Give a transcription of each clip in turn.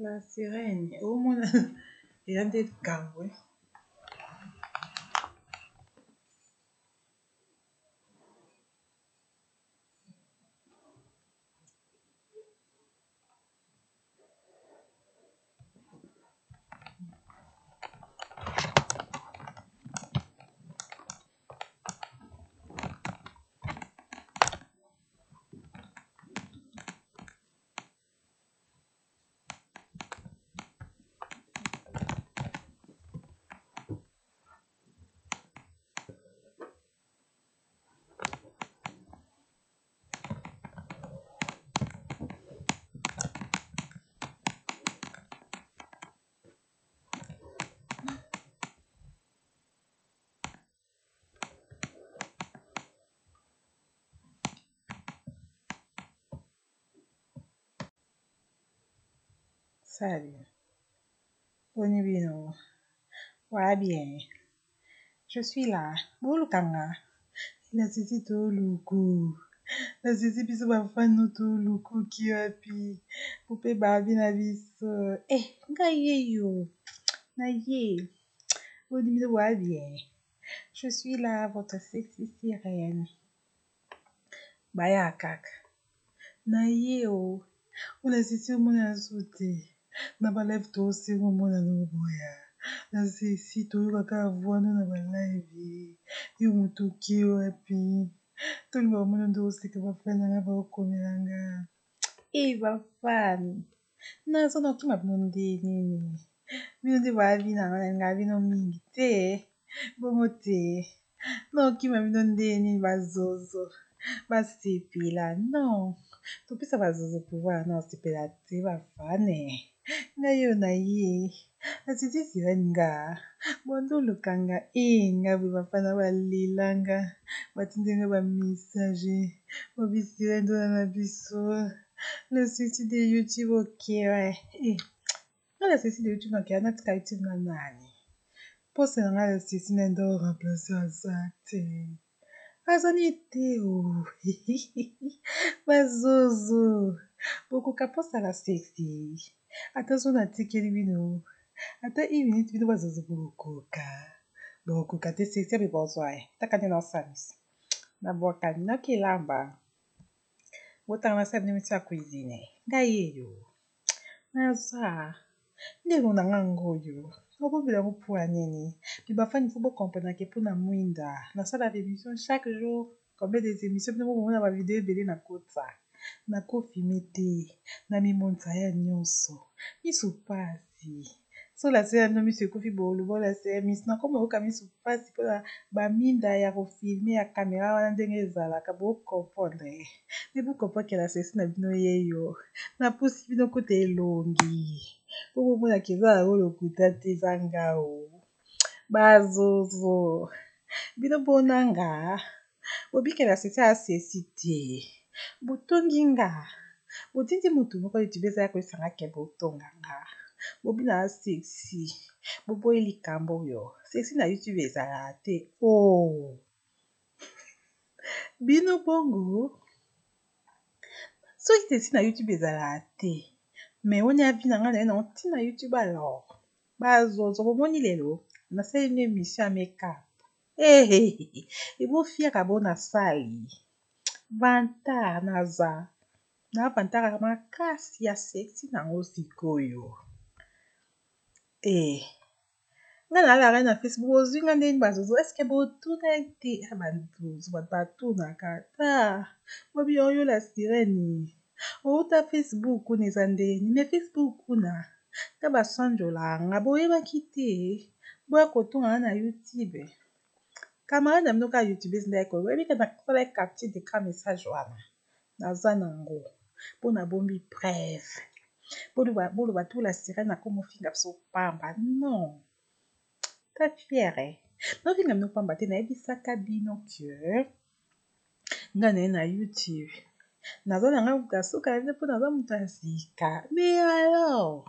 La sirène omona eza nde likambo. Salut. Boni bino? Wa bien. Je suis là. Boluka nga. Na sisi toluku. Na sisi biso ba fan no toluku ki wapi? Poupée Barbie na biso. Eh, ngai ye yo. Na ye. Boni bino wa bien. Je suis là, votre sexy sirène. Baya kaka. Na ye o. Ona sisi omona so te. Na ba live tosenga omona no boya. Na sisi toyoka kaka voix no na ba live. Yo moto oke wapi? Tolinga komona nde oseka ba fan na nga baokomela nga. E ba fan. Nazo na okima bino nde nini? Bino nde ba bina nga nalinga bino mingi te. Bongo te. Na okima bino nde nini ba zozo. Basepela non. Topesa ba zozo pouvoir na osepela te ba fan. Ngai oyo na ye. Nasisi sirène nga. Bondo oluka nga e nga boye ba fan balela nga. Batindi nga ba message. Bobi sirène oyo na biso. Le sexy de YouTube ok ouais. Eh. Nga le sexy de YouTube na kaya natika YouTube na nani? Posa na nga le sexy na ndo remplacer aza te. Azali te o. Bazozo. Bokoka posa la sexy. Ata so natikeli bino. Ata une minute bino bazozo bokoka. Bokoka te sexy abe bozwa. Taka nde naosalisa. Nabwaka noki elamba. Botanga nasala bino misi ya cuisine. Ngai yeyo. Naza. Ndeko na nga ngoyo. Okobela yango mpo ya nini? Mais ba fans il faut bo comprendre ke mpo na mwinda. Nasala ba émission chaque jour. Combien des émissions bino bomona ba vidéo ebele na kotsa. Nakofime te. Na mimonisa ya nyonso. Misu pasi. Sola se ya no misu ekufi bolobola se misu nakoma oyoka misu pasi mpona baminda ya kofilme ya kamera wana ndenge ezalaka bocomprendre. Mais bocomprendre ke la sesi na bino yeyo. Napusi bino kuta elongi. Po bomona ke eza yango lokuta te eza ngao. Bazozo. Bino bonanga. Bobikela sesi ya sesi te. Botongi nga. Botindi motu moko youtube eza ya koyebisa nga ke botonga nga. Bobina ya sexy. Boboyi likambo oyo. Sexy na YouTube ezalaka te. Oh. Bino bongo. Soki sexy na YouTube ezalaka te. Mais woni avi na nga na ye na ntina YouTube alors. Bazozo bomoni lelo nasali bino émission ya make-up. Eh, ebofiaka bo nasali. Vantard naza. Na vantard makasi ya sexy nango sikoyo. Eh. Nga nalalaka na Facebook ozwi nga ndenge bazozo eske botuna te bazozo bato batunaka ta bobi oyo la sirène outa Facebook kuna eza ndeni me Facebook kuna nga basanjola nga boyebaki te boya kotunga nga na YouTube camarade na bino kaka youtubeuse nde ayekolo boyebi ke nasala capture d'écran message wana naza nango mpo nabombi preuve boloba tu la sirène akomofinga biso pamba non ta fiere naofinga bino pamba te nayebisaka bino ke nga naye na YouTube naza na nga moto ya suka na bino mpo naza moto ya sika mais alors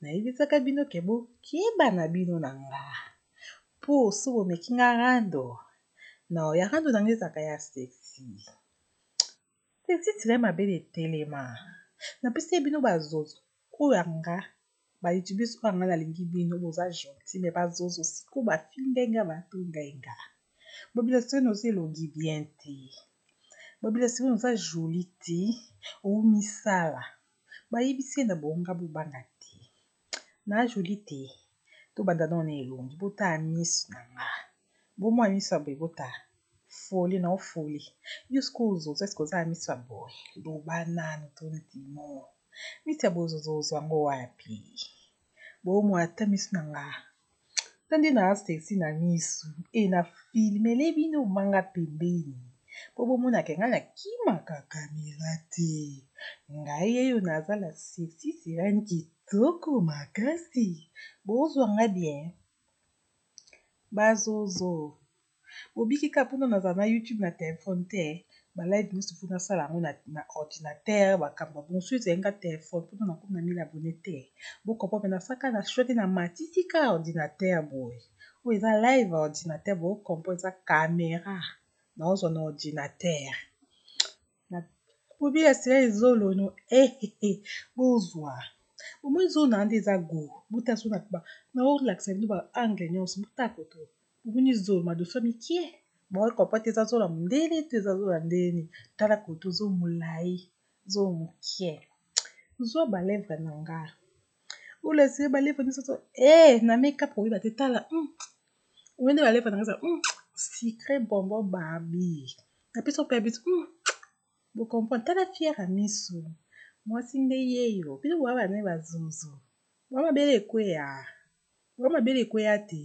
nayebisaka bino ke bokeba na bino na nga mpo so bomeki nga rando no ya rando na nga ezalaka ya sexy sexy tire mabele etelema napesi ye bino bazozo oyo ya nga. Ba youtubeurs oyo nga nalingi bino boza gentil mais ba zozo siko ba finga nga ba tonga nga. Bobila soni oza elongi bien te. Bobila soni oza jolie te. Omisala. Bayebisi ye na bonga bobanga te. Na jolie te. Tobanda nao na elongi botala misu na nga. Bomwa misu ya boye botala. Folie na ofoli. Yo sikoyo zozo eske oza na misu ya boye? Loba nanu tondimo. Misu ya boye zozo ozwa yango wapi? Bomwa ata misu na nga. Ta nde na sexy na misu e na filmele bino manga pembeni po bomonaka ngai nakimaka kamera te. Ngai yeyo naza la sexy sirène kitoko makasi. Bozwa nga bien. Bazozo. Bobiki kaka mpona nazala na YouTube na telefone te. Ba live nyonso mpo nasala yango na ordinateur makambo ya bongo. Soki ezali nga telefone mpona nakomi na 1000 abonné te. Bocomprendre nasaka na choix te na matisi ka ordinateur boye. Oyo eza live ya ordinateur bocomprendre eza camera naozwa na ordinateur. Na bobila sila ezolono eh bozwa. Bomoni zolo na nde eza go. Bota so na ba naolakisa bino ba angle nyonso bota koto. Bomoni zolo madoso mikie. Bocomprendre te eza zolo ya mondele to eza zolo ya ndeni. Tala koto zo molai zo mokie. Zwa ba lèvre na nga. Olakisa ba lèvre nyonso eh na make up oyeba te tala. Oyende ba lèvre na nga eza sucré bonbon Barbie. Napesi mpe biso bocomprendre tala fière ya misu. Mwasi nde yeyo. Bino boya bana bazozo. Boya mabele ekweya. Boya mabele ekweya te.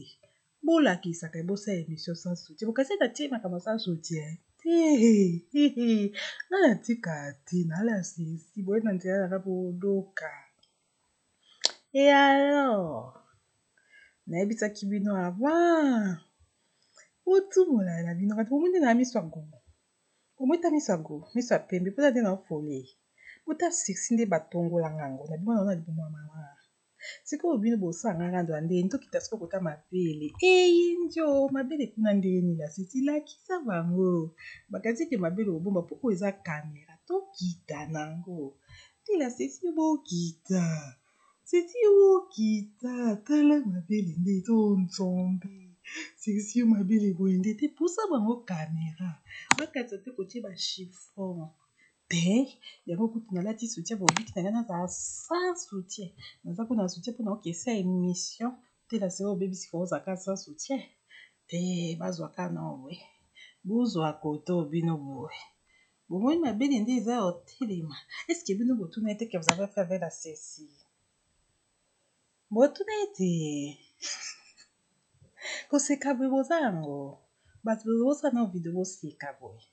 Bolakisaka ebosala émission sans soutien. Bokasi natie makambo sans soutien. Te. Nga natika te nala sesi boye na nzela nanga bodoka. Et alors nayebisaki bino avant botumola na bino kati bomoni na miso ya go. Bomoni ta miso ya go, miso ya pembe mpona nde na ofole. Bota sexy nde batongolanga yango na bino na libumu ya mama. Sikoyo bino bosala nga rando ya ndeni tokita sikoyo kota mabele. Eyinjo mabele kuna ndeni la sexy lakisa bango. Bakati ke mabele obomba po oyo eza kamera tokita nango. Te la sexy bokita. Sexy bokita tala mabele nde to nzombe. Sexy mabele boye nde te pusa bango kamera. Bakatisa te kotie ba chiffon. Te yango kutu nalati soutien bobiki na ngai nazala sans soutien. Naza kuna soutien mpona okesa émission te la sera obebisi ko ozalaka sans soutien. Te bazwaka na boye. Bozwa koto bino boye. Bomoni mabele nde eza ya otelema. Est-ce que bino botuna ete que vous avez fait avec la sexy? Botuna ete. Koseka boye boza yango. Bato bosala na video boseka boye.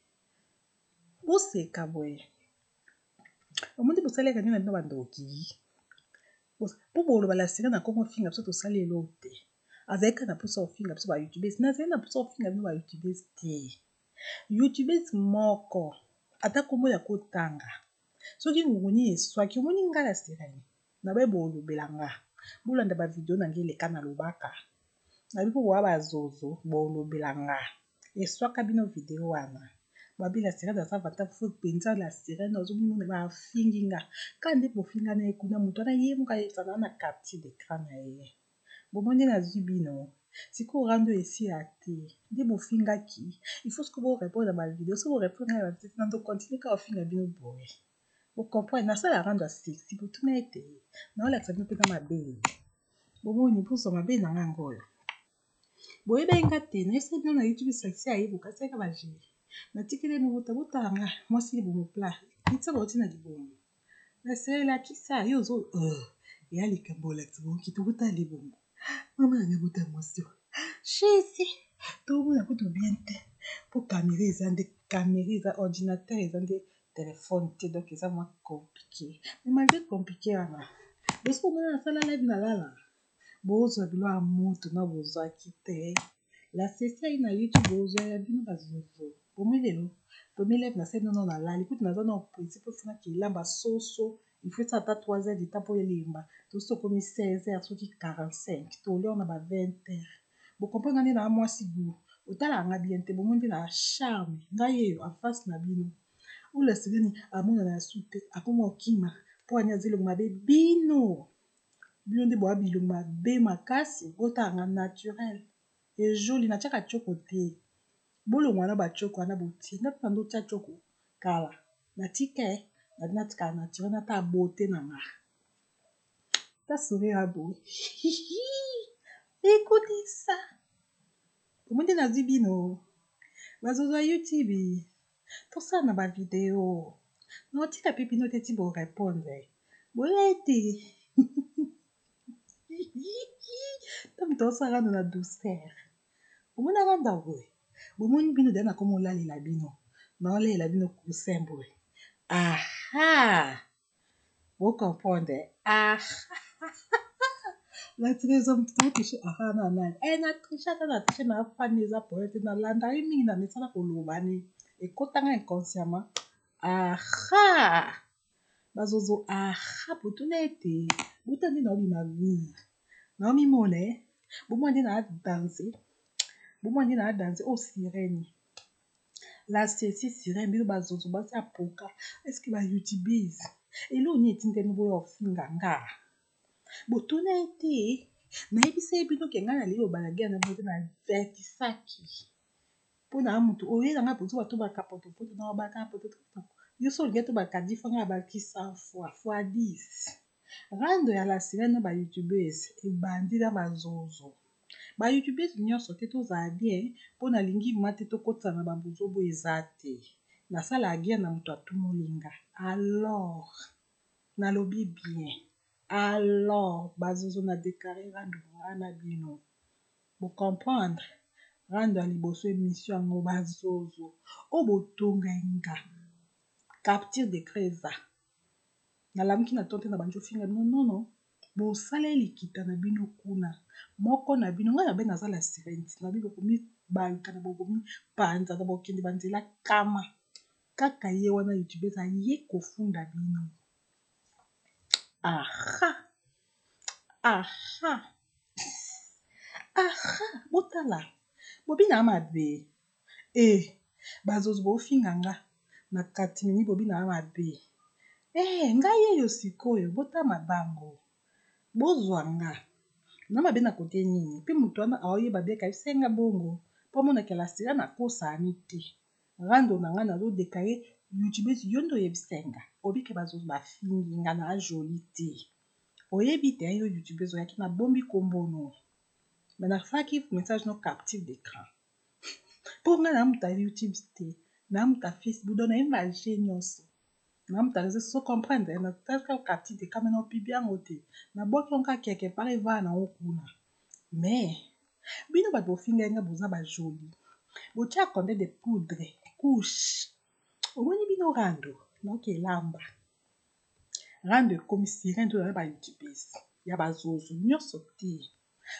Boseka boye. Omoni bosalaka nini na bino bandoki. Po boloba la sirène akoma ofinga biso tosali eloko te. Azali kaka na mposa ofinga biso ba youtubeurs. Nazali na mposa ofinga bino ba youtubeurs te. Youtubeurs moko ata kombo ya kotanga. Soki ngunguni eswaki omoni nga la sirène. Na baye bolobela nga. Bolanda ba video na ngai eleka nalobaka. Nayebi po boya bazozo bolobela nga. Eswaka bino video wana. Babi la sirène aza vata fo mpenza la sirène azomona bafingi nga. Ka nde bofinga na ye kuna moto wana ye moko ayebisaka na capture d'écran na ye. Bomoni nazwi bino. Sikoyo rando esila te. Nde bofingaki. Il faut sikoyo borépondre na ba video. Soki borépondre na ba video nando continue kaka ofinga bino boye. Bocomprendre nasala rando ya sexy botuna ete naolakisa bino mpenza mabele. Bomoni bozwa mabe na nga yango oyo. Boyebaki nga te nayebisaki bino na YouTube sexy ayebuka asalaka ba jeu. Natikeli mobota botala nga mwasi libumu plat. Nitsa bauti na libumu. Naselakisa yo ozo eya likambo olakisa bongo kitoko botala libumu. Mama na nga bota mwasi oyo. Shisi tomona kutu bien te po kamera eza nde kamera eza ordinateur eza nde telefone te donc eza mwa compliqué. Mais malgré compliqué wana bosi bomona nasala live nalala. Bozwa bilo ya moto na bozwaki te. La sexy ayi na YouTube bozwa ya bino bazozo. Bomoni lelo premier live nasali nono nalali kutu naza na principe mpo naki elamba soso il faut ata 3 heures du temps po elemba tosi tokomi 16 heures soki 45 tolia na ba 20 heures. Bocomprendre nga nde na mwasi goût. Otalaka nga bien te bomoni nde na charme ngai yeyo en face na bino. Oyo la sirène amonana ya su te akoma okima po ani aza elongo mabe bino. Bino nde boa bilongi mabe makasi, botala nga naturel et joli, natiaka tshoko te. Bolongwa na ba tshoko wana botie, nga pe nabanda kotia tshoko kala, natika eh, nalingi natikala naturel natala beaute na nga. Ta sourire ya boye écoutez ça. Omoni nde nazwi bino bazozo ya YouTube, tosala na ba video, naotika pe bino te ti bo repondre boya ete to moto osala rando na douceur, omoni rando ya boye, bomoni bino deja nakoma olalela bino, naolela bino coussin boye, aha bo comprendre ah na trésor moto na triche aha na nani eh na triche ata na triche na fani eza problème te, nalandaka ye mingi na mesana koloba ni ekotanga inconsciemment aha bazozo aha botuna ete bota nde naobima gout naomimona eh bomona nde na danse, bomona nde na danse oyo sirène la sexy sirène, bino bazozo basi ya poka, est-ce que ba youtubeuses eloko nini etindeli boya kofinga nga? Botuna ete nayebisa ye bino ke ngai nalingi kobanda guerre na bino te, na avertisaki mpo na motu oyela ngai pozo bato baka potopoto na baka potopoto yo so olingi tobaka 10 fois ngai abaki 100 fois fois 10. Rando ya la sirène na ba youtubeuses ebandi na bazozo ba youtubeuses nyonso te, tozala bien mpo nalingi ma te tokotisa na babozobo eza te, nasala guerre na moto atumulinga. Alors nalobi bien, alors bazozo na déclaré rando nga na bino, bocomprendre rando ya liboso émission yango bazozo oyo botonga nga capture d'écran eza nalamuki na to te na bandi ofinga bino nono, bosala likita na bino kuna moko na bino ngai nabe naza la sirène na bino bokomibaluka na bokomipanza na bokende banzela kama kaka ye wana youtubeuse aye kofunda bino. Aha aha aha botala bobina mabe e bazozo bofinga nga na katimini bobina mabe e ngai yeyo sikoyo botama bango bozwa nga na mabe na kote nini mpe moto wana aoyeba bien kayebisenga bongo mpo amonaka la sirène akosani te rando na ngai nazodeklare youtubeuse yo nde oyebisenga obike bazozo bafingi nga na joli te oyebi te yo youtubeuse oyaki nabombi kombono me nasalaki message no capture d'écran mpo ngai na moto ya YouTube te, na moto ya Facebook donc nayebi baje nyonso na moto ya réseau so comprendre natalaka capture d'écran me na opibi yango te, nabwaki yango kaka quelque part evaa nango kuna. Mais bino bato bofingai nga boza bajoli botia combien de poudre couche omoni bino rando naoki elamba rando ekomi sirène to na ba youtubeuses ya bazozo nyonso te,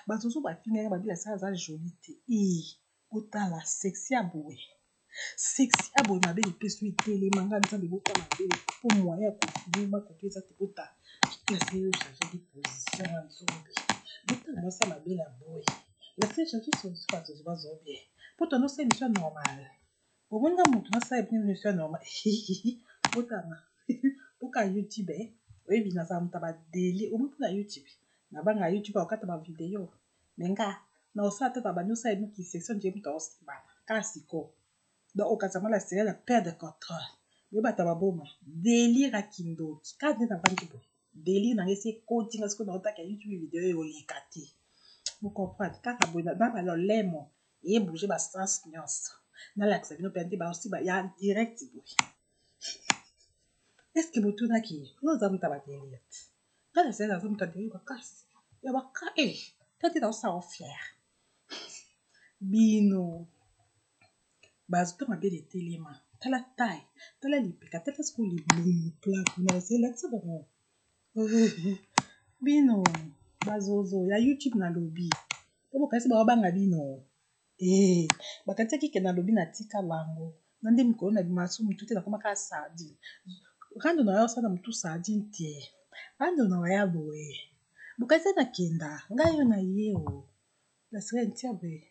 bazozo bafingai nga babila sala aza joli te e botala sexy ya boye, sexy ya boye mabe epeso etelema nga nzambe botala mabele po moyen ya kofilme bakoki eza te, botala nasili change de position ya nzombi botala mwasi ya mabele ya boye nasili change position bazozo bazobie po tonosala émission normale omoni nga motu nasala émission normale botala mpoka YouTube oyebi nazala moto ya badeli omoni mpona YouTube nabanga YouTube akokata bavideo me nga na osala te babandi osala miki section nje moto aosibana kaka siko donc okazama la sirène perte de contrôle boyebata baboma délire ya kindoki kaka nde navandi boye délire nanga esi ekoti nga sikoyo naotaka YouTube video eoleka te bocomprendre kaka boye na balolemo ebouge basens nyonso nalakisa bino mpe nde baosiba ya direct boye. Est ce que botunaki yo oza moto ya badélire te nga na sirène aza moto ya délire makasi ya baka e ta te naosala fier bino bazoto mabele etelema tala taille tala lipeka tala sikoyo libumu plat kuna elakisa bango bino bazozo ya YouTube nalobi po bokanisi baobanga bino e bakanisaki ke nalobi natika bango na nde mikolo na bima so motu te nakomaka sardine rando na yo osala motu sardine te rando na ya boye bokanisi nakenda ngai yo na ye o la sirène tia boye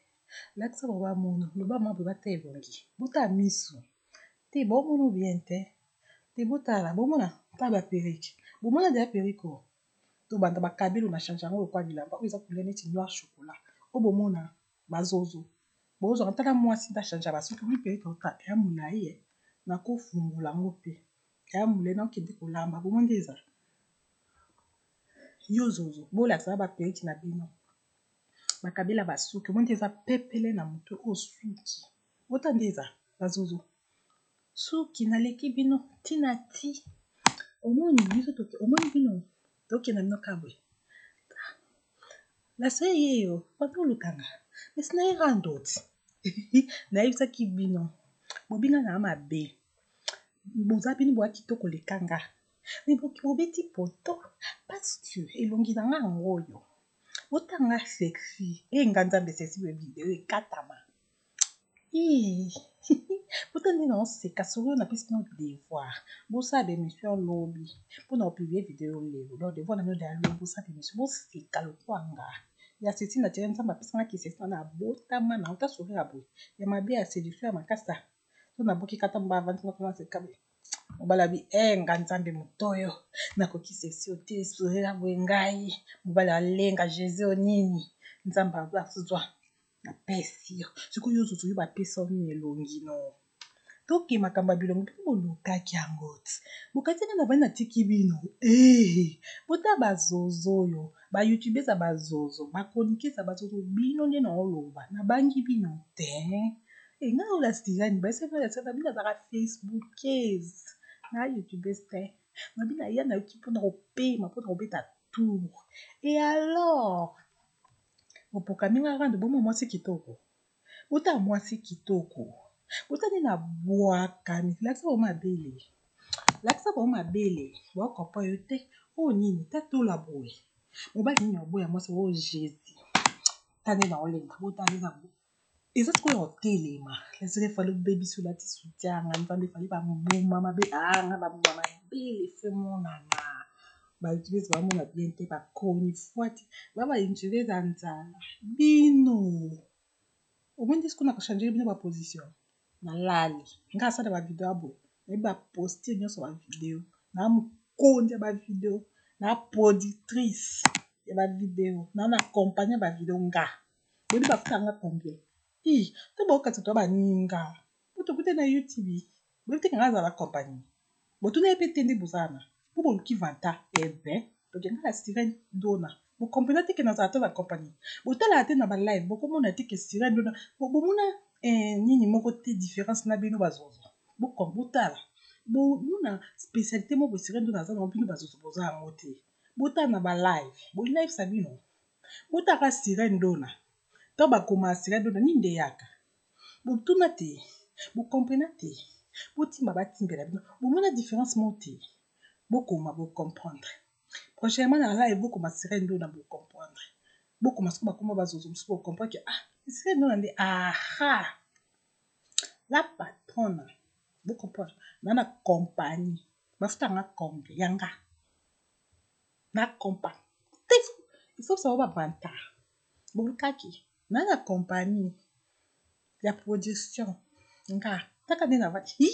lakisa bango bamono loba mwa boye bata elongi botala misu te bomona bien te te botala bomona ta baperike bomona deya perike o. Tobanda ba kabelo na change yango lokola bilamba oyo eza couleur neti noir chocolat. Oyo bomona ba zozo. Bozwa tala mwasi nda change ba suki oui pe tota ya mulayi eh. Nakofungola yango pe. Ya mulayi nakende kolamba bomoni nde eza. Yo zozo bolakisa ba perruque na bino. Bakabela ba suki omoni nde eza pepele na motu oyo suki. Bota nde eza ba zozo. Suki naleki bino tina ti. Omoni biso toke omoni bino tokenda bino kabwe. La se yeyo bato olukanga. Mais na ye rando ti. Nayebisaki bino. Bobinga na mabe. Boza bino boya kitoko lekanga. Mais bobeti poto parce que elongi na nga yango oyo. Botanga sexy. E nga nzambe sexy boye video ekatama. Bota nde naoseka sikoyo napesi bino devoir. Bosala ba émission lobi mpona kopublier video lelo. Donc devoir na bino deya lobi bosala ba émission boseka lokola nga. Ya sexy na tire nzambe apesanga ki sexy na botama na ota sourire ya boye. Ya mabe ya séduction ya makasa. So naboki kata mba avandi nga kuna seka boye. Mobali abi eh nga nzambe moto oyo nakoki sexy te sourire ya boye ngai. Mobali alenga Jésus onini. Nzambe azwa napesi yo. Sikoyo yo zozo yo bapesa yo nini elongi no. Toke makambo ya bilongi bino bolukaki yango ti. Bokati nga na bani natiki bino. Eh, bota bazozo oyo. Ba youtubeurs ya bazozo, ba chroniqueurs ya bazozo bino nde na oloba. Nabangi bino te. E nga oyo la sirène, ba sirène la sirène bino azaka facebookeuse. Na youtubeuse te. Na bino ya na yoki mpona kopema mpona kobeta tour. Et alors, bopokami nga rando bomo mwasi kitoko. Bota mwasi kitoko. Bota nde na bwakami. Lakisa bango mabele. Lakisa bango mabele. Bakopa yo te. Oyo nini? Tatola boye. Mobali nini oboya mwasi oyo Jésus. Ta nde na olenga. Bota nde na boye. Eza sikoyo otelema. Lasire efali obebisi olati soutien nga nzambe efali bambuma mabe. Ah nga bambuma mabele fe monana. Ba youtubeurs bamona bien te ba chronifuati. Ba ba youtubeurs ya nzala. Bino. Omoni nde sikoyo na kochange bino ba position. Nalali. Nga asala ba video ya boye. Nayebi ba posture nyonso ba video. Na mokonzi ya ba video. Na productrice ya ba video. Na na compagnie ya ba video nga. Boyebi bafuta nga combien? I, to bokati to baninga. Po tokute na YouTube. Boyebi te nga azala compagnie. Botuna ye pe te nde bozana. Po boluki vanta. Eh ben, tokenga la sirène dona. Bokomprena te ke nazala te na compagnie. Botalaka te na ba live, bokomona te ke sirène dona. Bomona nini moko te différence na bino bazozo. Botala. Bomona spécialité moko sirène dona aza na bino bazozo boza yango te. Botala na ba live. Bolinayebisa bino. Botaka sirène dona. To bakoma sirène dona nini nde yaka. Botuna te. Bokomprena te. Botimba batimbela bino. Bomona différence moko te. Bokoma bocomprendre. Prochainement na live bokoma sirène dona bocomprendre. Bokoma siko bakoma bazozo mosusu bocomprendre que ah sirène dona nde aha la patronne. Bocomprendre. Na na compagnie. Bafuta nga combien yanga. Na compagnie. Il faut savoir ba vanta. Bolukaki. Na na compagnie ya production nga taka nde na vandi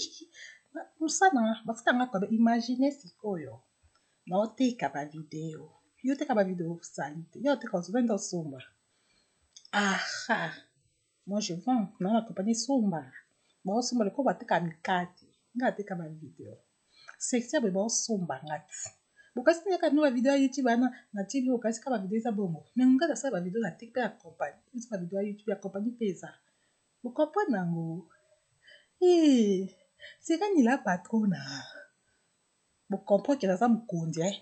mosala bafuta nga combien imagine sikoyo naoteka ba video yo teka ba video sali te yo oteka ozobenda osomba aha moi je vends na na compagnie somba baosomba lokola bateka mikate nga ateka ba video sexy boye baosomba nga ti bokasi nayaka bino ba video ya youtube wana natie bino bokasi ka ba video eza bongo mais nga nasala ba video nateki mpe ya compagnie eza ba video ya youtube ya compagnie mpe eza bocomprendre yango sirène la patrona bocomprendre ke naza mokonzi eh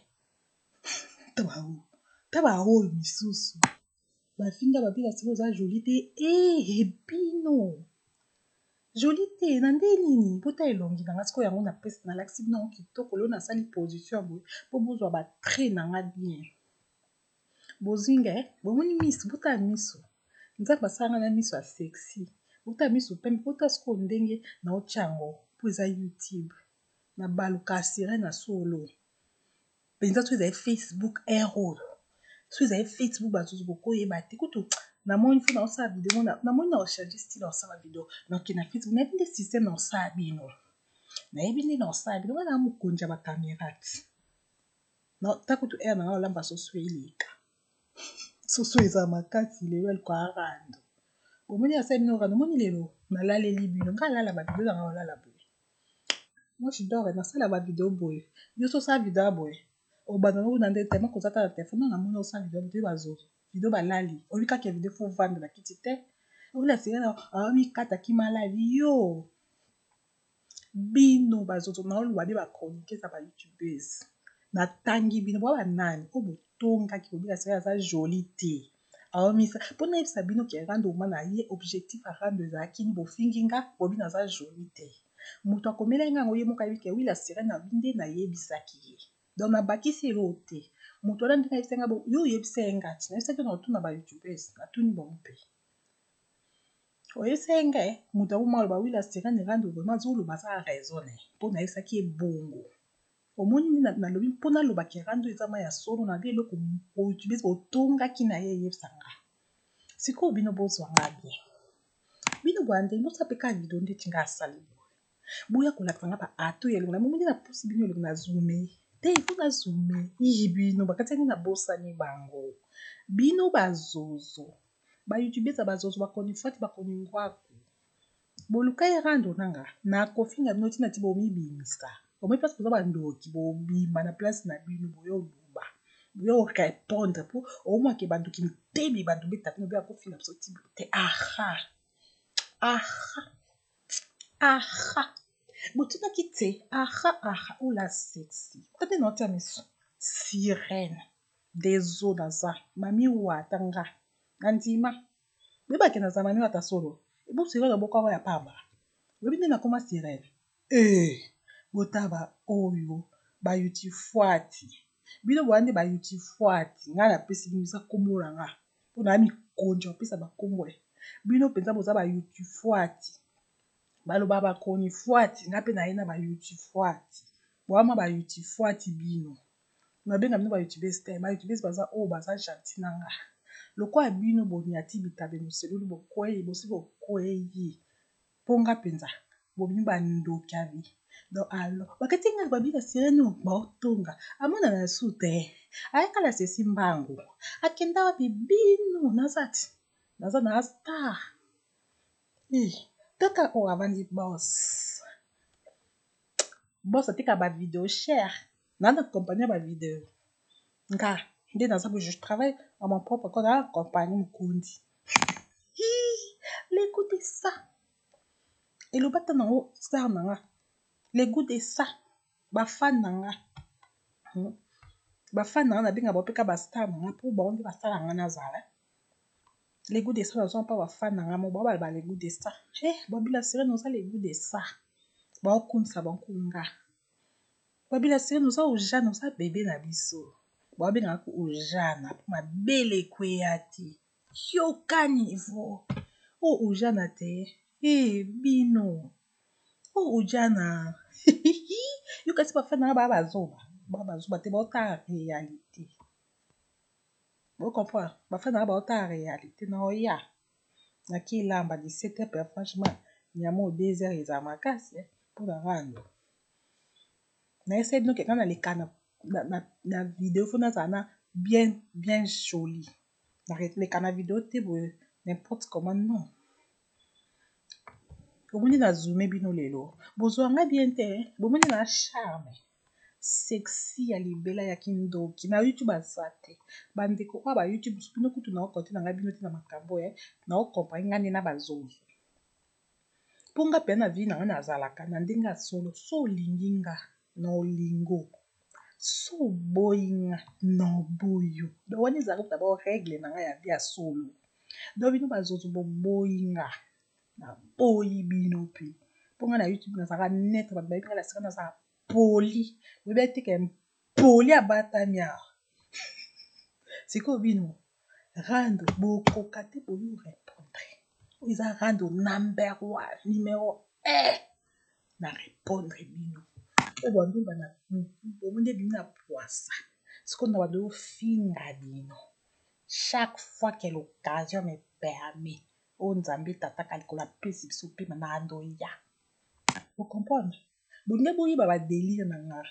ta baoyo misusu bafinga babila sikoyo oza joli te bino joli te na nde nini bota elongi na nga sikoyo yango napesi nalakisi bino yango kitoko lelo nasali position ya boye mpo bozwa ba trait na nga bien bozinga bomoni miso botala miso nzambe asalanga na miso ya sexy botala miso pembe botala sikoyo ndenge naotya yango mpo eza youtube na baluka sirène ya solo mpenza so ezali facebook air oyo so ezali facebook bazuzu bokoyeba te kutu namoni fo naosala video namoni na ochange style osala video naoke na facebook nayebi nde système na osala bino nayebi nde na osala bino wana mokonzi ya bakamera ti. Ta kutu heure na nga olamba soso eleka. Soso eza makasi lelo elko arando. Bomoni asali bino rando, omoni lelo nalaleli bino. Nga alala ba video na nga olala boye. Moi je dors, nasala ba video boye. Yo so osala video ya boye. Obanda ngo na nde tellement koza ta na telefone na moni osala video boye bazozo. Video balali. Oyebi kaka ya video faut vanda na kiti te. Ola sirene amikata kimalali yo. Bino bazozo naoloba nde ba chroniqueuse ya ba youtubeuse. Natangi bino boa banani oyo botongaki bobika sirene aza jolie te. Aomisa mpo nayebisa bino ke rando oma na ye objectif ya rando ezalaki nini bofingi nga bobi naza jolie te. Moto akomelaki nga yango ye moko ayebi ke oui la sirène abi nde nayebisaki ye. Donc nabakisi eloko te. Moto wana ndenge ayebisaki nga yo oyebisa ye nga ti nayebisaki na otuna ba youtubeuse natuni bango mpe. Oyebisa ye nga moto akoma aloba oui la sirène rando vraiment azoloba aza raison na ye mpo nayebisaki ye bongo. Omoni nde nalobi mpo naloba ke rando eza ma ya solo na bi eloko youtubeuse botongaki na ye eyebisa nga. Sikoyo bino bozwa nga bien. Bino boya ndenge bosala mpe kaka video ndeti nga asali boye. Boya kolakisa nga ba ato ya elongi na bomoni na pusi bino elongi na zoome. Te il faut na zoome. Ih bino bakati nde nabosani bango. Bino bazozo. Ba youtubeurs ya bazozo bakoni fati bakoni ngwaku. Boluka ye rando nanga nakofinga bino ntina ti bomibimisa. Omoni place boza bandoki bobima na place na bino boyo oloba. Boyo répondre po omwake bandoki mitemi bando beta bino boya kofinga biso ti te. Aha. Aha. Aha. Botunaki te. Aha aha. Ola sexy. Tate na otia miso. Sirène. Dezo naza. Mami wata nga. Nandima. Boyebake naza mami wata solo. Ebo sirène oboko ya pamba. Boyebi nde nakoma sirène. Eh, botaba oyo ba youtufwati. Bino boya nde ba youtufwati. Nga napesi bino eza kombo na nga. Mpo na mikonzi bapesa bakombo. Bino mpenza boza ba youtufwati. Baloba bakoni fwati, nga mpe naye na ba youtufwati. Boya ba youtufwati bino. Nabenga bino ba youtubeurs te. Ba youtubeurs baza oyo baza gentil na nga. Lokola bino boniati bitabe moselulu bokwei, bosi bokwei. Mpo nga mpenza bobimi bandoki ya vie. Donc alors bakati nga babi la sirène baotonga amonana na su te ayakala sesi mbangu akenda wapi bino naza ti naza na star eh tata oyo avandi boss boss atika ba video cher na na compagnie ya ba video nga nde naza boye je travaille à mon propre compte na compagnie mokundi. Le goût de ça eloba ta nango star na nga le goût de ça bafan na nga bafan na nga nabenga bango mpe ka bastar na nga mpo bango nde basala nga nazala le goût de ça nazwa mpa bafan na nga mo bao baloba le goût de ça eh babila sirène oza le goût de ça baokumisa bango nga babila sirène oza ojane oza bebe na biso babengaka ko ojana mpo mabele ekweya te yoka niveau o ojana te eh bino o ojana yo kasi bafan na nga baa bazoba baa bazoba te baotala réalité bocomprendre bafan na nga baotala réalité na oya nakilamba 17 heures pe franchement nyama oyo 2 heures eza makasi mpona rando nayesa bino ke nga naleka na video fo nazala na bien bien jolie naleka na video te boye n'importe comment non. Bomoni na zoome bino lelo bozwa nga bien te bomoni na charme sexy ya libela ya kindoki na youtube aza te bandeko oyo ba youtube bino kutu na okote na ngai bino te na makambo e na okomprendre nga nde na bazozo mpo nga mpe na vie na nga nazalaka na ndenge ya solo so olingi nga na olingo so oboyi nga na oboyi yo donc wana ezalaka d'abord règle na ngai ya vie ya solo donc bino bazozo boboyi nga naboyi bino mpe mpo nga na youtube nazalaka neutre bato bayebi nga na sika nazalaka poli boyebi te ke poli abatami awa sikoyo bino rando bokoka te boyo répondre oyo eza rando number one numéro 1 na répondre bino oyo bandumba na bomoni nde bino na poisa sikoyo na bando ofinga bino chaque fois que l'occasion me permet oyo nzambe tataka likolo apesi biso pema na ando ya ocomprendre bolingi boyeba badélire na nga.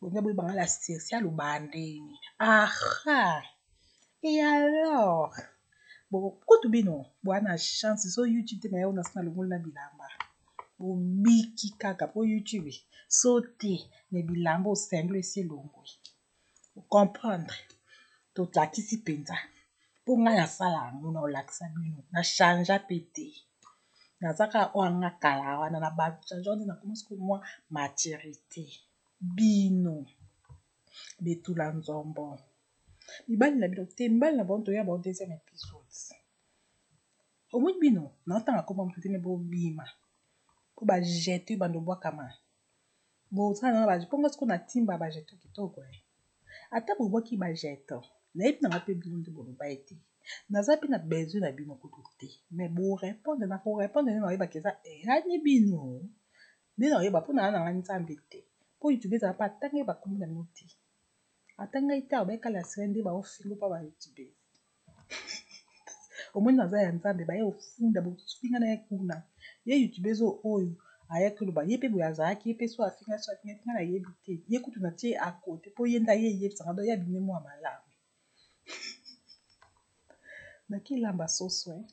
Bolingi boyeba nga la sexy aloba ndenge. Aha! Et alors? Bon, kutu bino, boa na chance so YouTube te na yo na sina longoli na bilamba. Bobiki kaka po YouTube so te na bilamba osenglo esi elongwe. Comprendre? Tolakisi mpenza. Po ngai nasala yango na olakisa bino. Na changea pe te. Naza kaka oyo nga kala wana na ba change nde nakoma sikoyo mwa maturité. Bino betula nzombo. Mibali na bino te, mibali na bango toya bango deuxième épisode. Omoni bino naotanga komba motu te me bobima po bajete bando bwakama bosala na ba mpo nga sikoyo natimba bajeton kitoko ata bobwaki bajeton nayebi nanga mpe bino nde boloba ete naza mpe na besoin na bino kutu te mais borépondre na korépondre nde naoyebaka eza erani bino nde naoyeba mpo na nanga nzambe te mpo youtube ezala mpe ata ngai bakombo na bino te ata ngai te abayekala sire nde baofingo mpa ba youtube omoni naza ya nzambe baye ofunda bofinga na ye kuna ye youtubeuse oyo ayaki koloba ye mpe boye azalaki ye mpe so afinga so afinga nga nayebi te ye kutu natie à côté mpo ye nde aye eyebisanga do ye abimi mwa malamu nakilamba soso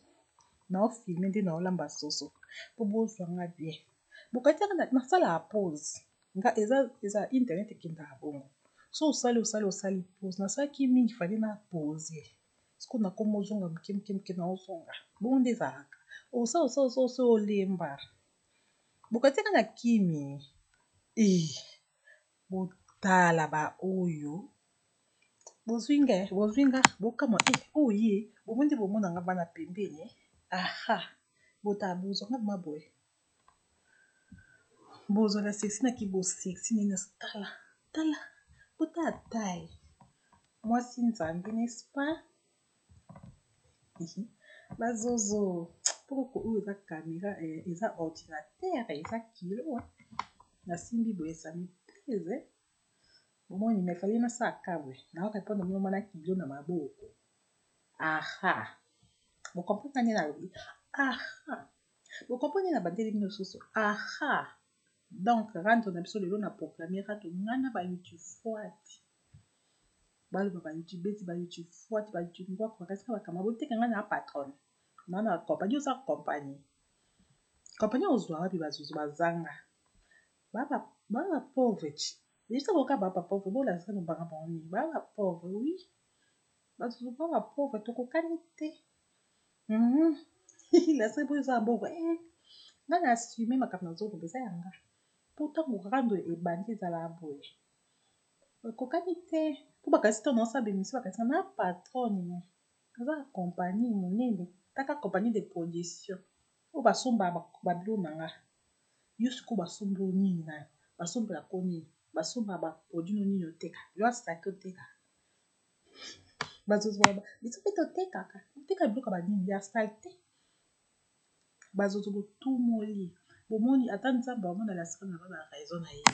naofilme nde naolamba soso mpo bozwanga bien bokatiaka nasalaka pause nga eza internet ekendaka bongo so osali osali osali pause nasalaki mingi fale na pause sikoyo nakoma ozonga moke moke moke naozonga bongo nde ezalaka osala osala osala osala olemba bokatiaka na kimi botala baoyo bozwi nga bozwi nga bokamwa oyo ye bomoni nde bomonanga bana pembeni aha botala bozwanga ma boye bozwala sexy na kibosexy nini tala tala botala taille mwasi nzambe n'est-ce pas bazozo poko oyo eza caméra eza ordinateur eza kilo nasimbi boye esami pese bomoni me fali nasala kabwe naorépondre bino mwana kilo na maboko aha bocomprendre nde nalobi aha bocomprendre na bandeli bino lisusu aha donc rando na biso lelo na proclame rando nga na ba youtube fwati baloba ba youtubezi ba youtube fwati ba youtube ngwako bakasika bakama boteka nga na patronne na na compagnie oza compagnie compagnie ozwa wapi bazuzu bazanga ba bapauvre ti yebisa boka ba bapauvre bolakisa lobanga bango nini ba bapauvre oui bazuzu ba bapauvre tokokani te lasa boyo eza mbongo nga na assume makambo nazoloba eza yanga mpo ntango rando ebandi ezala boye ekokani te mpo bakasi ntango naosala bémission bakasi na patronne naza na compagnie monene taka compagnie de production oyo basombaka babiloko na nga yo sikoyo basombi oyo nini na basombelako nini basombaka baproduit no nini oteka yo asaki oteka bazozo biso mpe totekaka oteka biloko ya banini ya saleté bazozo botumoli bomoni ata nzambe amona lasika na ba raison na ye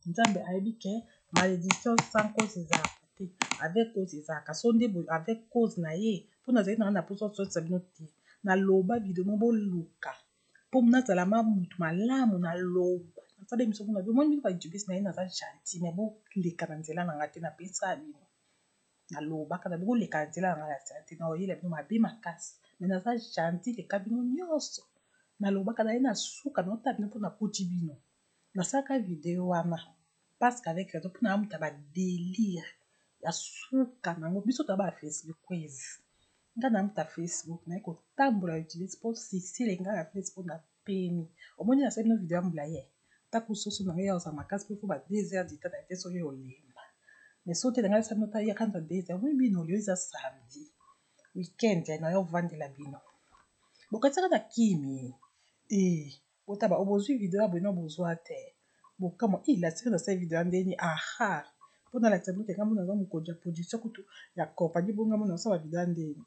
nzambe ayebi ke malédiction sans cause ezalaka te avec cause ezalaka so nde boye avec cause na ye mpo nazali nanga na mposa osotisa bino te naloba video mo boluka mpo nazala ma mutu malamu naloba nasala émission mpona bomoni bino bayoutubese na ye naza gentil mais boleka na nzela na nga te napesa bino nalobaka na boleka na nzela na nga na te naoyela bino mabe makasi mais naza gentil leka bino nyonso nalobaka na ye na suka naotala bino mpo nakuti bino nasalaka video wana parce qu'avec raison mpona ya moto ya badélire ya suka nango biso toya ba facebook quiz nga na moto ya facebook naye kotambola utilise mpo sisile nga na facebook na pemi omoni nasali bino video ya molaye ntako soso na ngai ya ozala makasi mpo fo ba 2 heures du temps na te soki olemba mais so te na ngai nasali bino ta yaka na 2 heures omoni bino lelo eza samedi weekend na yo ovandela bino bokatisaka na kimi botaba obozwi video ya boye no bozwa te bokamwa lasika nasali video ya ndeni aha mpo nalakisa bino ke nga mona naza mokonzi ya production kutu ya compagnie bonga mona nasala video ya ndeni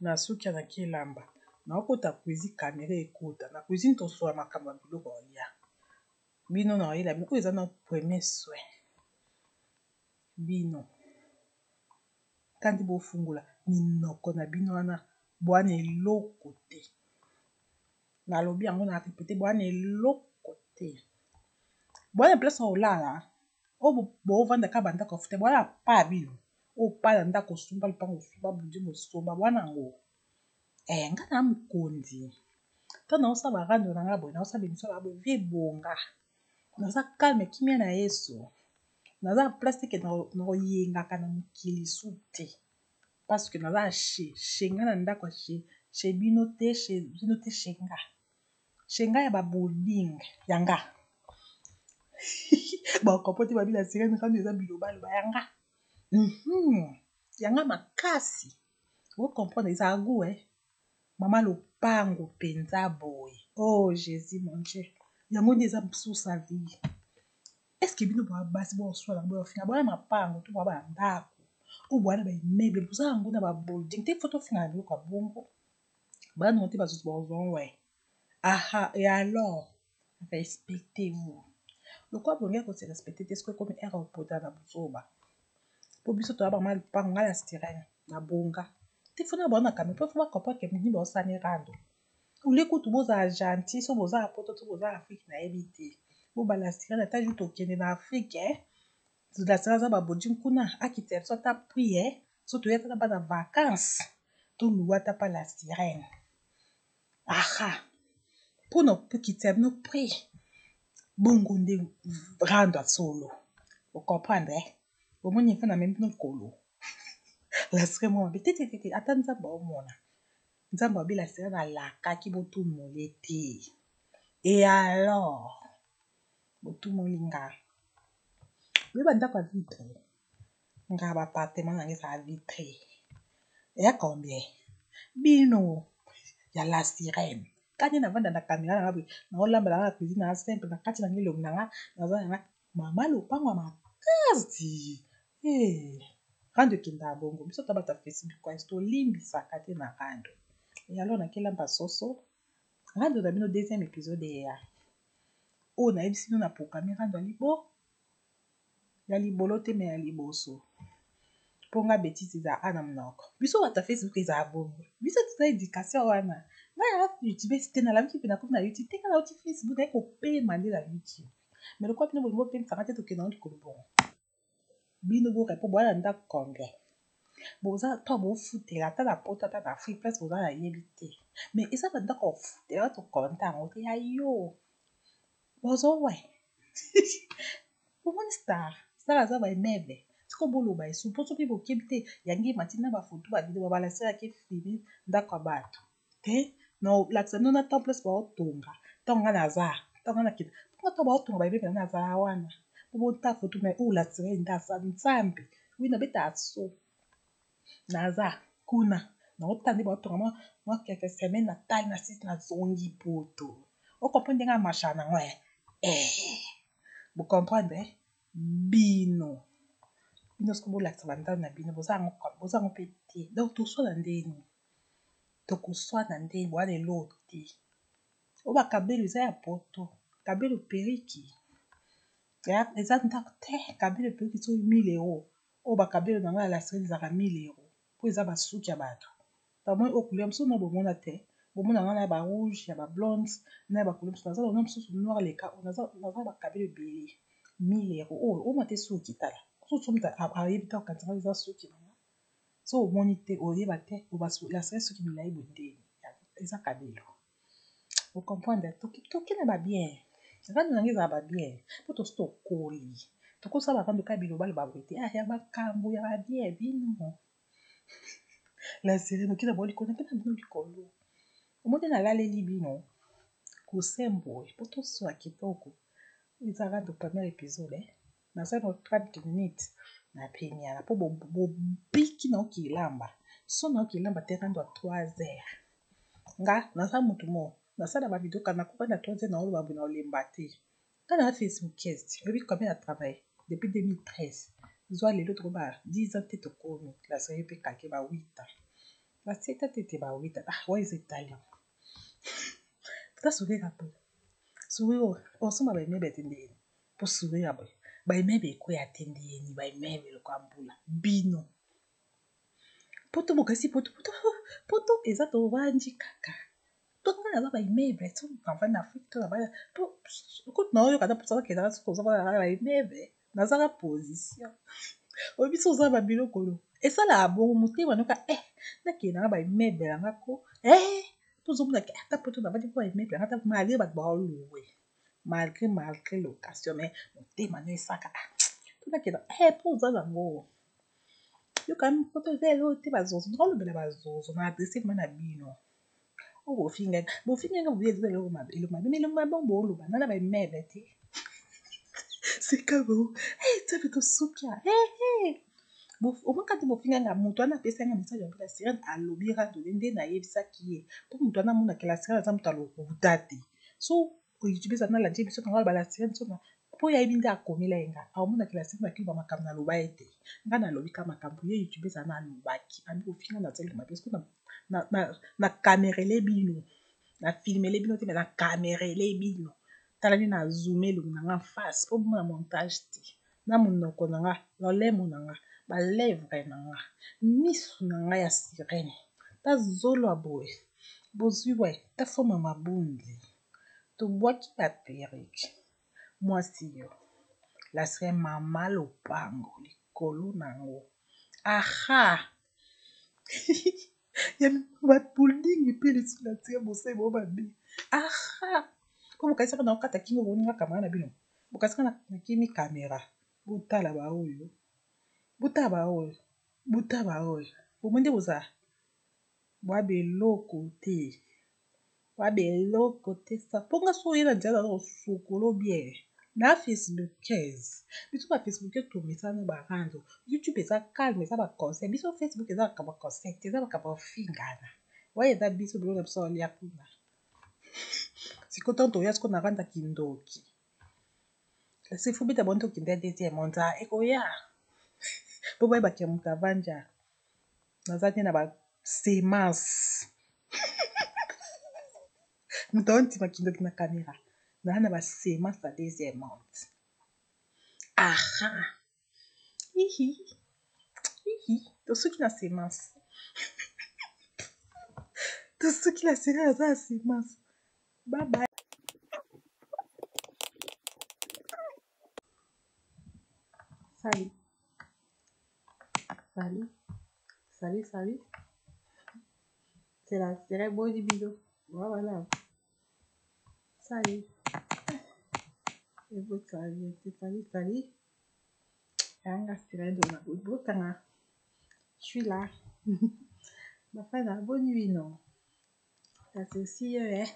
na suki na kelamba naokota cuisine caméra ekota na cuisine tosola makambo ya biloko ya bino na oyela bino oyo eza na premier soin bino kandi bofungola minoko na bino wana bwana eloko te nalobi yango na répété bwana eloko te. Boza na place ya kolala oyo bovanda kaka bandako ya kofuta boza na pa bino oyo pa na ndako osomba lopango osomba budi bosomba boza na yango eh nga na mokonzi ntango naosala barando na nga boye naosala bemission na nga boye vie ebonga naza calme kimia na yesu naza na place te ke nakoyengaka na mokili su te parce que naza chez chez nga na ndako ya chez chez bino te chez bino te chez nga chez nga ya ba building ya nga bakopo te babi la sirene kando eza bilobaloba ya nga ya nga makasi bo comprendre eza goût eh mama lopango mpenza boye oh jésus mon dieu yango nde eza source ya vie est ce que bino boya basi boswala boyofinga boya mapango to boya bandako oyo boya na baimmeuble boza yango na babuilding te fo tofinga na biloko ya bongo bana te bazuzi bazwa we aha et alors respectez-vous lokola bolingi kose respecter te soki ekomi heure opota na buzoba po biso toya bama lupango ngai na sirene na bonga te fo na bao na kamera po fo bacomprendre ke nini baosani rando olie kutu bozala gentil so boza na poto to boza na afrique nayebi te bobala sirene ata jour tokende na afrique la sirene aza babodi kuna akitela biso ata prix so toya ata na bana vacance toluwa ata pa la sirene aha mpona kokitisa bino prix bongo nde rando ya solo ocomprendre omoni fo namemi bino likolo la sirene mwa mabe te te te te ata nzambe aomona nzambe abi la sirene alakaki botumole te et alors botumoli nga boyeba ndako ya vitre nga ba appartement na nga ezala vitre eya combien bino ya la sirene kani navanda na kamera na nga boye naolambela nga na cuisine na simple na kati na nga elongi na nga naza na nga mama lopango ya makasi rando ekendaka bongo biso ta bato ya facebook tolimbisaka te na rando e alors nakelamba soso rando na bino deuxième épisode eya oyo nayebisi bino na programme rando ya libo ya libolo te me ya liboso mpo nga betise eza a na monoko biso bato ya facebook ezala bongo biso toza éducation wana ngai ya youtube te nalabiki mpe nakomi na youtube te nga nauti facebook naye kopema nde na youtube mais lokola bino bolingi bopemisanga te tokende yango likolo bongo bino borepo boya na ndako combien boza to bofutela ata na poto ata na afrique place boza nayebi te mais eza bandako ofutela tokonta yango te ya yo bozowe omoni star star aza baimmeuble siko boloba esu mpo soki bokebi te yangi emati na bafoto bavideo babalaselaki filme ndako ya bato te nolakisa bino na temps place baotonga ntango nga naza ntango nga nakenda mponga ntango baotonga baimmeuble na nazala wana po bota foto me oyo lasire nde aza nzambe wi nabeta aso naza kuna naotala nde baotonga mwa mwa quelques semaine natali na sisi nazongi poto okomprendre ndenge amasha nango eh bocomprendre bino bino soki bolakisa bandako na bino boza yango mpe te donc toswana ndeni tokoswana ndeni boya lelo te oyo bakabelo eza ya poto kabelo periki eza ndako te kabelo periki soki 1000 euro oyo bakabelo na ngai ya lasirene ezalaka 1000 euro mpo eza basuki ya bato bamoi oyo couleur mosusu na bomona te bomona nga na ya barouge ya bablonde na ya bacouleur mosusu naza na mosusu noir leka oyo naza bakabelo ebele 1000 euro oyo omwa te suki tala soki moto ayebi te okanisa eza suki nanga so omoni te oyeba te lasirene suki milai boye ndeni eza kabelo ocomprendre toke na babien rando nanga ezala babien mpo tosi tokoli tokosala barando kaka bilobaloba boye te ya makambo ya babien bino la sirene okenda bao likolo nakenda bino likolo omoni nalaleli bino kosemboye mpo toswa kitoko eza rando premier épisode nasali na 30 minutes na peniana mpo bobiki na okilamba so na okilamba te rando ya 3 heures nga naza motu mo nasala bavideo kaka nakoka na 3 heures naoloba boye na olemba te nga na facebookest oyebi combien na travaille depuis 2013 zwa lelo tokoba 10 ans te tokomi laseye mpe kake ba 8 ans ba 7 ans te te ba 8 ans ah wa eza italien ta sourire boye sourire osomba baimmeuble te ndeni mpo sourire boye baimmeuble ekweya te ndeni baimmeuble lokola mbula bino poto bokasi poto poto poto eza tovandi kaka. To nga naza ba immeuble soki navandi na Afrique to navandi po kutu naoyoka ata mposa nakendaka soki oza na ba immeuble nazaka position oyebi soki oza ba biloko oyo esalaka bongo motema noka eh nakende nanga ba immeuble yanga ko eh po ozomona ke ata poto navandi po ba immeuble yanga ata malgre bato baolowe malgre malgre location mais motema no esaka ah po nakenda eh po oza nango yoka poto eza eloko te bazozo naolobela bazozo na adresse ma na bino oyo bofinga bofinga nga boye eza eloko mabe eloko mabe eloko mabe booloba nga na ba immeuble te sika bo eh tsabe tosuka eh eh omaka te bofinga nga moto wana apesa nga message ya la sirène alobi randole nde nayebisaki ye mpo moto wana amonaka la sirène aza moto alokuta te so youtube eza nalandi biso nanga aloba la sirène so mpo ye ayebi nde akomela ye nga aomonaka la sirène akili bamakambo naloba ye te nga nalobi ka makambo ye youtube eza nalobaki abi kofinga na zali mabe soki na camerele bino na filmele bino te me na camerele bino tala nde na zoome elongi na nga face mpo bomona montage te na monoko na nga lolemo na nga balèvre na nga misu na nga ya sirene ta zolo ya boye bozwi we ta forme mabundi tobwaki ba perruque mwasi yo la sirene mama lopango likolo nango aha ya babulding mpe lisusu na tia bosai bao mabe aha mpo bokanisaka na okata kingo boninga kamera na bino bokanisaka nakimi kamera botala baoyo botala baoyo botala baoyo bomoi nde boza bwa beloko te bwa beloko te sa mpo nga so oye na nzela naza kosokolo bien na facebookaise biso ba facebookaise tomesana na barando youtube eza calme eza baconseil biso facebook eza makambo ya conseil te eza makambo ya ofingana wana eza biso biloko na biso olia kuna sikoyo ntango toya sikoyo na randa kindoki kasi fo beta bongo tokende ya deuxième monza ekoya mpo bayebaka ya moto avanja naza te na ba semence moto aondima kindoki na kamera naza na ba semence ya deuxième monde aha ihi ihi tosuki na semence tosuki na semence aza na semence bye bye. Salut. Salut. Salut, salut. C'est la série Body Bido. Voilà. Salut. Et vous, salut, salut, salut. Yanga sirène de la botanga. Je suis là. Bafana, bonne nuit, non. Kasi aussi, eh.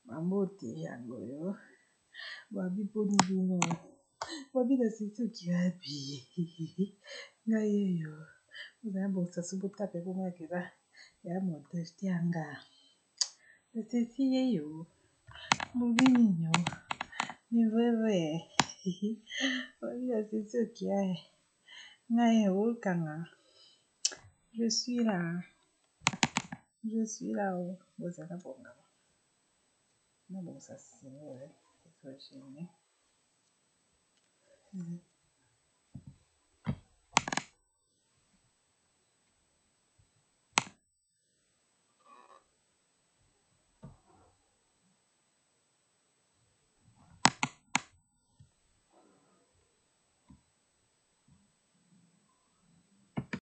Bambote yango yo. Babi boni bino. Babi na sisi okiabi. Ngai yeyo. Ozala bongisa so botape bomonaka eza ya montage te yanga. Na sisi yeyo. Bobi nini yo. Ni vrai vrai. Babi na sisi okia. Ngai okanga. Je suis là. Je suis là. Oh. Bozala bongama. Nabongisa singo ezogene.